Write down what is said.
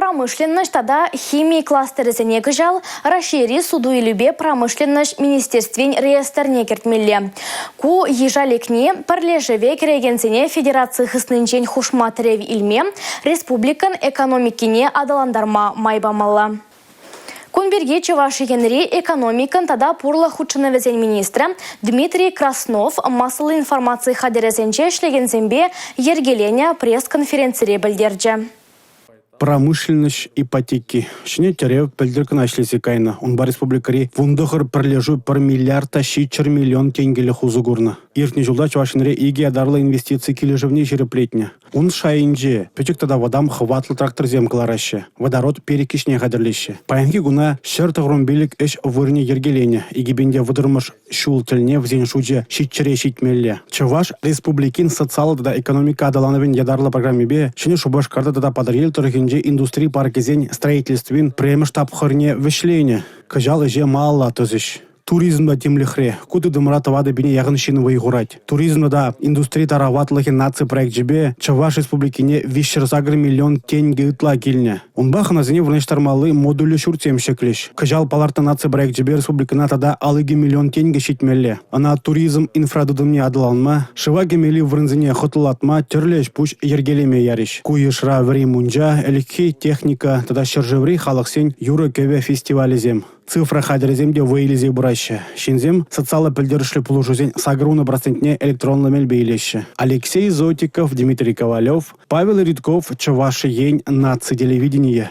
Промышленноҫ тата хими кластерӗсене кӑҫал Раҫҫейри суту-илӳпе промышленноҫ министерствин реестрне кӗртмелле. Ку йыша лекни пӗрлешӗве кӗрекенсене федераци хыснинчен хушма тӗрев илме, республикӑн экономикине аталантарма май памалла. Кун пирки Чӑваш Енри экономикӑн тата пурлӑх хутшӑнӑвӗсен министрӗ Дмитрий Краснов массӑллӑ информаци хатӗрӗсенче ӗҫлекенсемпе йӗркеленӗ пресс-конференцире пӗлтерчӗ. Промышленноҫ ипотеки ҫӗнӗ тӗрев пӗлтӗр кӑна ӗҫлесе кайнӑ. Унпа республикӑри 19 пӗрлешӳ 1 миллиард та 700 миллион тенкӗлӗх усӑ курнӑ. Иртнӗ ҫулта Чӑваш Енре икӗ ятарлӑ инвестици килӗшӗвне ҫирӗплетнӗ. Ун шайӗнче пӗчӗк тата вӑтам хӑватлӑ тракторсем кӑлараҫҫӗ, водород перекиҫне хатӗрлеҫҫӗ. Паянхи куна 195 ӗҫ вырӑнӗ йӗркеленӗ. 2030-мӗш ҫул тӗлне вӗсен шучӗ ҫиччӗре ҫитмелле. Чӑваш Республикин социаллӑ тата экономика аталанӑвӗн ятарлӑ программипе Ҫӗнӗ Шупашкарта тата Патӑрьел тӑрӑхӗнче индустри паркӗсен строительствин пӗрремӗш тапхӑрне вӗҫленӗ. Кӑҫал ӗҫе малалла тӑсӗҫ. Туризм та тимлӗхре. Ку тытӑмра 4 пине яхӑн ҫын вӑй хурать. Туризм тата индустри тараватлӑхӗн наци проекчӗпе Чӑваш Республикине 308 миллион тенкӗ ытла килнӗ. Унпа хӑнасене вырнаҫтармалли модульлӗ ҫуртсем ҫӗклӗҫ. Кӑҫал палӑртнӑ наци проекчӗпе республикӑна тата 52 миллион тенкӗ ҫитмелле. Ӑна туризм инфратытӑмне аталанма, шыва кӗмелли вырӑнсене хӑтлӑлатма тӗрлӗ ӗҫ-пуҫ йӗркелеме ярӗҫ. Ку йышра вӗри мунча, ӗлӗкхи техника тата ҫӗршыври халӑхсен юрӑ-кӗвӗ фестивалӗсем. Цифра хатӗрӗсем те вӑй илсе пыраҫҫӗ. Ҫынсем социаллӑ пӗлтерӗшлӗ пулӑшусен 80 процентне электронлӑ мелпе илеҫҫӗ. Алексей Зотиков, Дмитрий Ковалев, Павел Ритков, Чӑваш Ен наци телевиденийӗ.